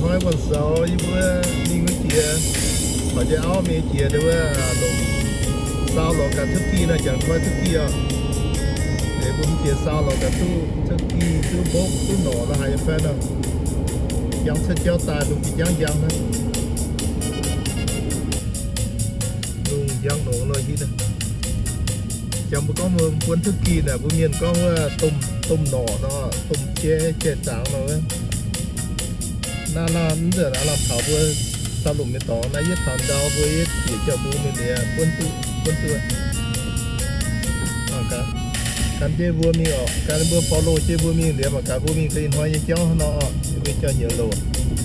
Hnoi wuonh soux yie mbuo mingh wuov jiex, horpc jienv auv mingh jiex wuov lomc, sau lorz gaax turkey nor, jangx koi turkey oc. Liuz mbuo mingh jiex sau lorz gaax duqv turkey, duqv mbopv, duqv norqc nor, haiz nyei fai nor. Jangx cuotv jauv daaih lungh jiex jangv njang nor. Lungh njang nor, nor hitv. Jangx mbuo gorngv mbuo buonv turkey naaic, mbuo mienh gorngv wuov domh, domh norqc nor, domh jai, jai zaangx nor. Naaiv lamh nzunc aav lamh taux mbuo sau lomc nyei dorngx naaiv, yietv taux ndau mbuo yietv jiex jauv-mbung mingh liuz buonv duqv, buonv duqv. Gan jienv mbuo mingh oc, gan mbuo follow jienv mbuo mingh liuz mangc gaax mbuo mingh deix ih hnoi nyei jauv nor oc, mbuo jauv nyiec loc.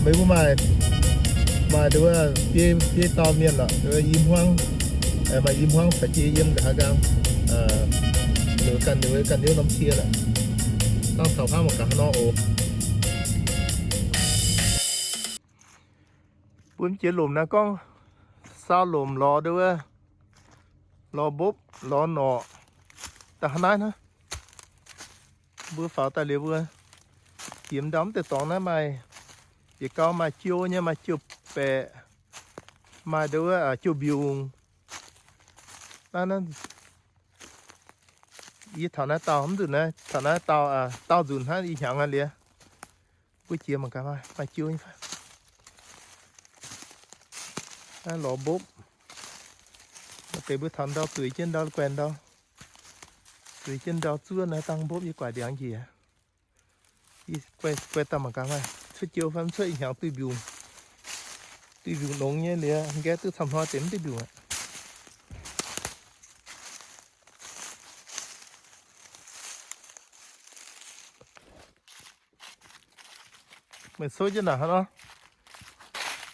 Meih mbuo maaih, maaih nduov biei, biei dauh mienh lorqc, i hmuangv, maaih i hmuangv caux jienv yiem nqa'haav nqaang, ganh, ganh niouv norm cie lorqc. Dangh caux hnangv mangc gaax haaix nor oc. Mbuo mv jiex lomc naaiv gorngv sau lomc lorz nduov, lorz mbopv, lorz norqc, da'hnangv naaiv hnangv. Mbuo faaux daaih liuz mbuo jiex ndau mv deix dorngx naaiv maaih, jiex gau maaih jiou nyei, maaih jiou-baeqc, maaih nduov, jiou-mbiungc. Naaiv, naaiv, yie taux naaiv dauh mv nzunc naaiv, taux naaiv dauh, dauh nzunc hnangv ih hnyangx aqv liuz. Mbuo jiex mangc gaax maaih jiou nyei fai. Naaiv lorz mbopv. Maaih deix mbuo taux ndau zueiz jienv ndau guaix ndau. Zueiz jienv ndau zuov naaiv dangh mbopv yie guaix ndiangx njiec. Yie guaix, guaix daaih mangc gaax maaih cuotv jiou fai mv cuotv ih hnyangx duih mbiungc. Duih mbiungc nongx nyei liuz, nqaeqv duqv camv hnoi deix mv duih mbiungc aqv. Meih souv jienv naaic hnangv nor.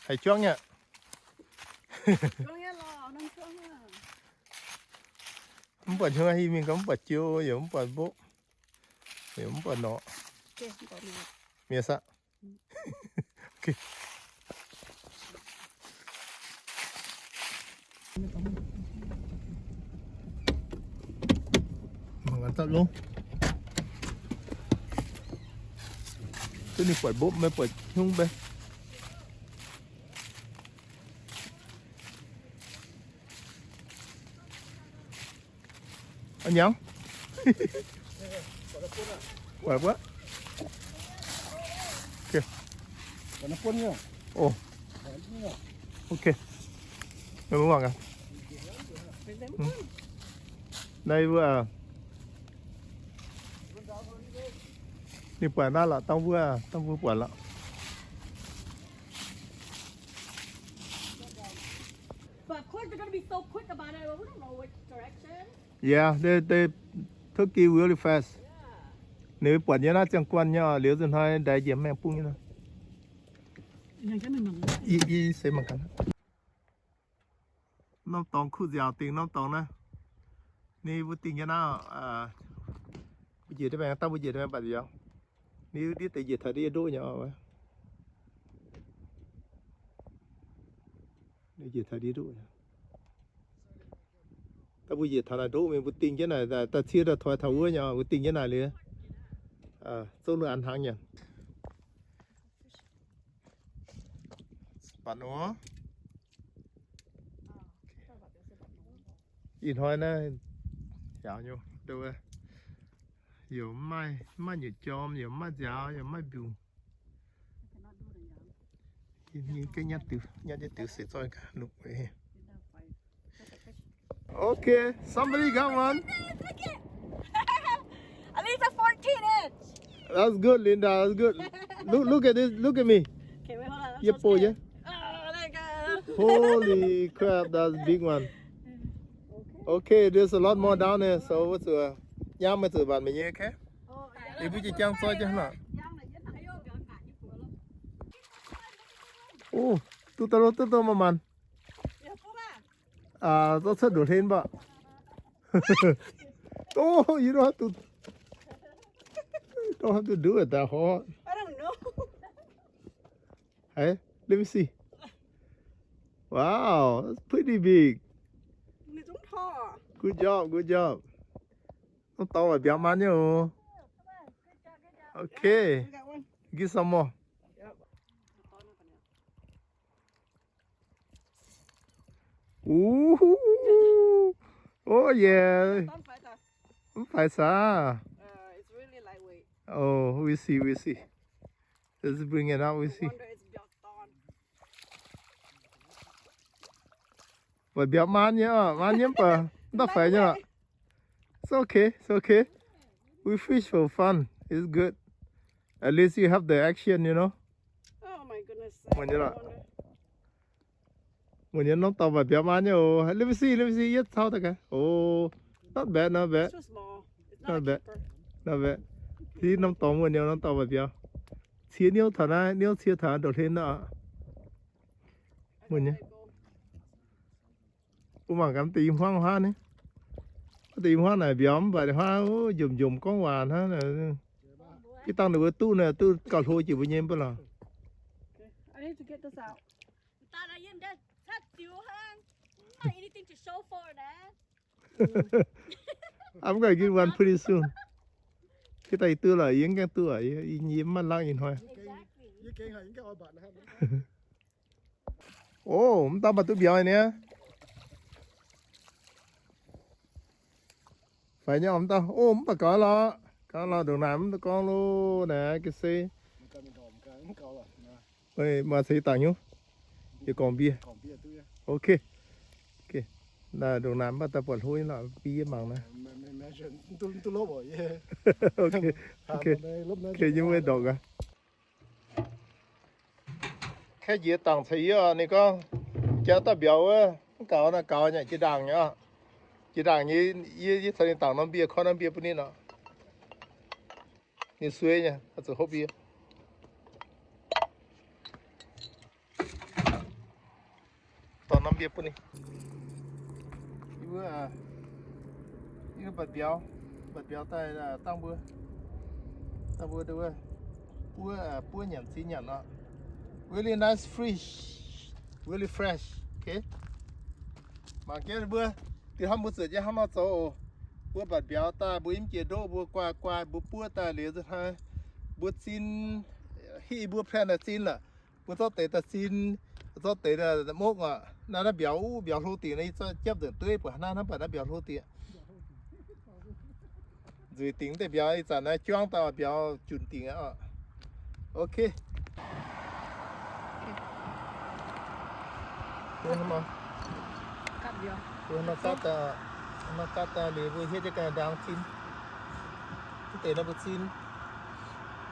Haiz juangv nyei aqv. Mv buatc hnyouv, mingh gau mv buatc jiou, yaac mv buatc mbopv, yaac mv buatc norqc. Miev saqv. Mangc gaax zapv longv. Duqv ninh buatc mbopv, maiv buatc hnyungv bei. A'nyangv. Buatc wuov. Ok. Oh. Ok. Meih mbuo mangc gaax. Naaiv wuov, ninh buatc naaiv lorqc, dangh wuov, dangh wuov buatc lorqc. But of course they're gonna be so quick about it. We don't know which direction. Yeah, they, they took it really fast. Ninh buatc nyei naaiv ziangh guanh nyei, liuz nzunc hnoi ndaix njiec maengh bung nyei nor. Yie, yie seix mangc gaax. Norm dorngx kuh nziaauc dingc norm dorngx naaiv. Ninh mbuo dingh nyei naaiv, mbuo njiec deix maengx, dangh mbuo njiec deix maengx mbatc nziaauc. Ninh ndiev deix njiec taux ndiev ndoqv nyei oc. Njiec taux ndiev ndoqv nyei. Dangh mbuo njiec taux naaic ndoqv mingh, mbuo dingh jienv naaic, daaih cie daaih toi taux wuov nyei, mbuo dingh jienv naaic liuz, zouv lungh an hnangv nyei. Baac nor, ih hnoi naaiv, yaac nyei, yaac mv maaih, mv maaih nyutc jorm, yaac mv maaih nziaaux, yaac mv maaih mbiungc. Nyei ga'nyatv diuh, nyatv nyei diuh seix zoih gaax lungh. Okay, somebody got one. At least a fourteen inch. That's good, Linda. That's good. Look, look at this. Look at me. Okay, wait, hold on. Yie bouh yie. Oh, there you go. Holy crap, that's a big one. Okay, there's a lot more down there. So what's the, nyaam meih zuqc mbatc meih nyei, okay? Ih mbuo jiex jangv zoi jienv lorqc. Oh, duqv daaih lo, duqv daaih maanc maanc. Zorqv cuotv nduqc hlen mv baac. Oh, you don't have to, don't have to do it that hard. I don't know. Hey, let me see. Wow, that's pretty big. Good job, good job. Norm dorngx mbiauz maan nyei oc. Okay. Get some more. Ooh, oh yeah. Mv faix saah? Oh, we see, we see. Let's bring it out, we see. Mv baac biaux maan nyei, maan nyei mv baac mv daaih faix nyei lorqc. It's okay, it's okay. We fish for fun. It's good. At least you have the action, you know. Muonc nyei lorqc. Muonc nyei norm dorngx mv baac biaux maan nyei oc. Let me see, let me see. Yietv cau daaih gaax. Oh, not bad, not bad. Not bad. Not bad. Hiuv norm dorngx muonc nyei norm dorngx mv baac biaux. Cie niouv taux naaiv, niouv cie taux ndongc hlen nor. Muonc nyei. Mbuo mangc gaax deix i hmuangv huaav ni. Deix i hmuangv naaic mbiauz mv baac huaav njomc njomc gorngv waac hnangv. Ih dangh ninh mbuo duqv naaic duqv gauh hlo jiex mbuo nyei mv baac lorqc. I'm gonna get one pretty soon. Ih dangh yie duqv lorqc, yie mv gaengh duqv, yie mv maaih langv ih hnoi. Ov, mv dauh mv baac duqv mbiauz nyei. Faix nyei mv dauh. Ov, mv baac gaux lorqc. Gaux lorqc, ndongc naaic mv gorngv loh naaic ga'sie. Maaih ceix dangx hnyouv. Yie gorngv mbie. Ok. Ok. Naaiv ndongc naaic mv baac daaih buatc hlo nyei lorqc, mbie yie mangc naaiv. Ok. Ok. Yie mv ndortv gaax. Kaeqv njiec dangc caux yie oc. Ninh gorngv jangx daaih mbiauz wuov, mv gaux naaic gaux nyei, jiex ndaangc nyei oc. Jiex ndaangc nyei, yie, yie caux ninh dangc norm mbie, koi norm mbie bun ninh oc. Ninh suei nyei, zuqc hopv mbie. Dorh norm mbie bun ninh. Yie mbuo, yie mbuo mbatc mbiauz, mbatc mbiauz daaih dangh mbuo, dangh mbuo wuov, buov, buov nyanc zinh nyanc oc. Really nice fish, really fresh. Ok. Mangc jienv mbuo, diuh hnamv mbuo zuotc jienv hnangv nor zoux oc. Mbuo mbatc mbiauz daaih, mbuo yiem jiex ndoqv, mbuo guaaih guaaih, mbuo buov daaih liuz nzunc hnoi, mbuo zin, hih mbuo plan daaih zin lorqc. Mbuo zorqv deix daaih zin, zorqv deix daaih mokv oc. Naaiv, naaiv mbiauz, mbiauz hlo dingc naaiv, yie zorqv japv nzengc dueiv buatc naaiv, naaiv mbatc naaiv mbiauz hlo dingc. Nzueic dingc deix mbiauz, ih zanc naaiv juangv daaih mbiauz junc dingc aqv oc. Ok. Mbuo nor, mbuo nor gaatv daaih, nor gaatv daaih liuz mbuo hietv jienv ganh ndaang zin. Mv deix naaiv mbuo zin,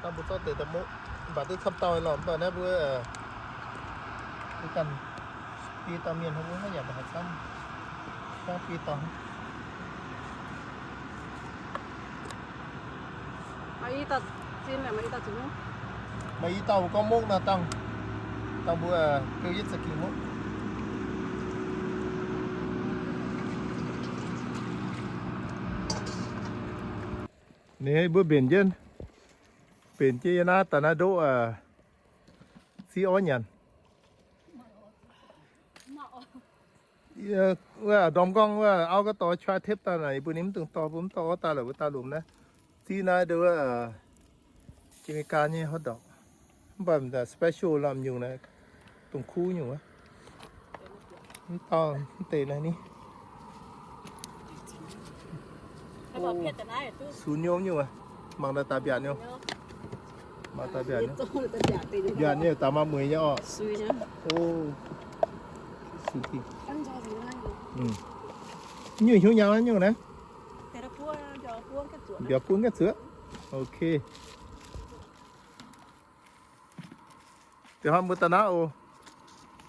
dangh mbuo zorqv deix daaih mokv, mv baac duqv camv dauh lorqc, mv baac naaiv mbuo, mbuo ganh biei dauh mienh hnangv, mbuo haaix yaac mv haih camv, hnangv biei dauh. Maaih i dauh zin, maaih i dauh zin. Maaih i dauh mbuo gorngv mokv nor dangh, dangh mbuo beu yietv za'gengh mokv. Ninh mbuo mbenc jienv, mbenc jienv yie naaiv daaih naaiv ndoqv, ziqv orv nyanc. Wuov ndorm gorngv wuov auv gaax dorh try tape daaih naaic, yie mbuo ninh mv dungx dorh, mbuo mv dorh orv daaih lorqc, mbuo daaih lomc naaiv. Ziqv naaiv nduov, Jimmy Gunn nyei hotdog. Mv baac special lamh nyungc naaiv, dongh kuv nyungc wuov. Mv dauh mv deix naaiv ni. Sux nyom nyungc wuov. Mangc daaih daaih mbiaatc nyei. Mangc daaih mbiaatc nyei. Mbiaatc nyei daaih maaih mueiz nyei orqc. O, sux dingc. Nyungc hnyouv nyaanh nyungc naaiv. Mbiauz buov gaengh zuoqv. Ok. Da'hnangv mbuo da'naaiv oc.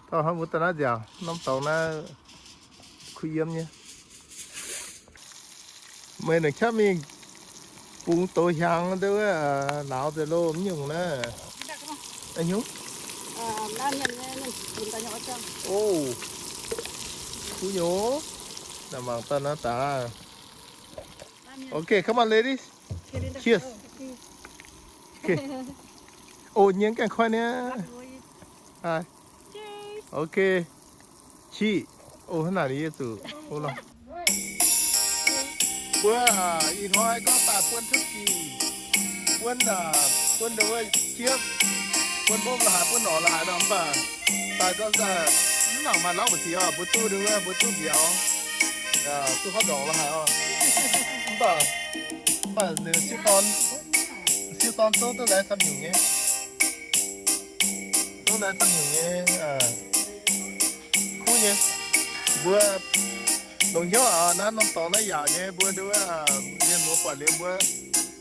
Da'hnangv mbuo da'naaiv nziaauc, norm dorngx naaiv kuh yiem nyei. Meih naaic qaqv mingh bungx douz hiaangx nduov, lauz nzengc loh mv nyungc naaiv. A'nyungc. O, kuv nyei. Naaic mangc daaih naaiv daaih. Ok, come on, ladies. Cheers. Ok. O, nyieng gaengh koiv niaa. Ok. Qiqv. O, hnangv naaic yie zuqc o lorh. Mbuo ih hnoi gorngv daaih buonv turkey, buonv, buonv nduov jiepv, buonv mbopv la'haaix, buonv norqc la'haaix nor mv baac daaih gorngv daaih Maaih lauv mbu'ziex oc, mbuo duqv nduov, mbuo duqv mbiauz, duqv haaix ndorqc la'haic oc. Mv baac, mv baac siou dorn, siou dorn zouv duqv laengz camv nyungc nyei, duqv laengz camv nyungc nyei, kuv nyei. Mbuo longc hnyouv oc, naaiv norm dorngx naaiv yaac nyei, mbuo nduov, mienh muoz buatc liuz mbuo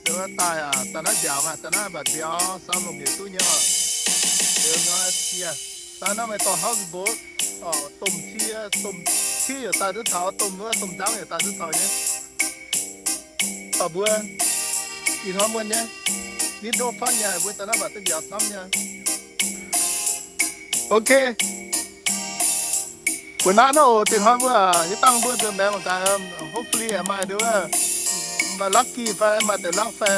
nduov daaih, daaih naaiv mbiauz maah, daaih naaiv mbatc mbiauz, saam lomc yietc duqv nyei oc. Liuz nor, yie daaih naaiv meih dorh house boat, domh cie, domh cie yaac daaih duqv taux, domh wuov domh nzangv yaac daaih duqv taux nyei. Baac mbuo ih hnoi muonh nyei, nitv ndoqv fatv nyei, mbuo daaih naaiv mbatc duqv mbiauz camv nyei. Ok. Mbuo naaiv nor oc, dingh hnoi mbuo yie dangh mbuo nzuonx maengx mangc gaax, hopefully maaih nduov, maaih lucky fai maaih deix luck fai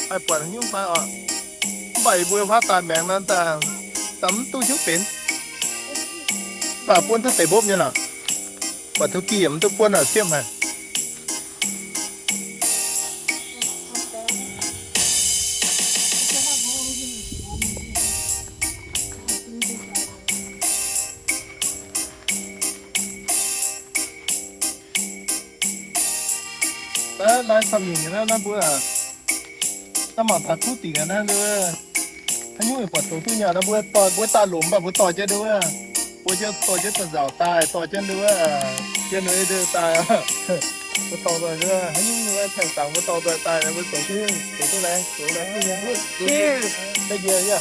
haih buatc haaix nyungc fai oc. Mv baac yie mbuo huaav daaih maengx nor, daaih mv duqv hnyouv benx. Mv baac buonv duqv deix mbopv nyei lorqc. Buatc duqv gih yaac mv duqv buonv lorqc, siemv haic. Naaiv, naaiv camv nyungc nyei naaiv, naaiv mbuo, naaiv mangc taux kuv dingc aqv naaiv, haaix nyungc buatc zoux duqv nyei. Naaiv mbuo dorh, mbuo daaih lomc mv baac mbuo dorh jienv nduov, mbuo jienv dorh jienv daaih nzauc daaih, dorh jienv nduov, jienv nduov daaih. Mbuo dorh nzoih nduov, haaix nyungc nduov caengx dangx mbuo dorh nzoih daaih, mbuo zoux duqv, zoux duqv laengz, zoux laengz duqv nyei. Da'nyeic, yie, yie, yie, yie,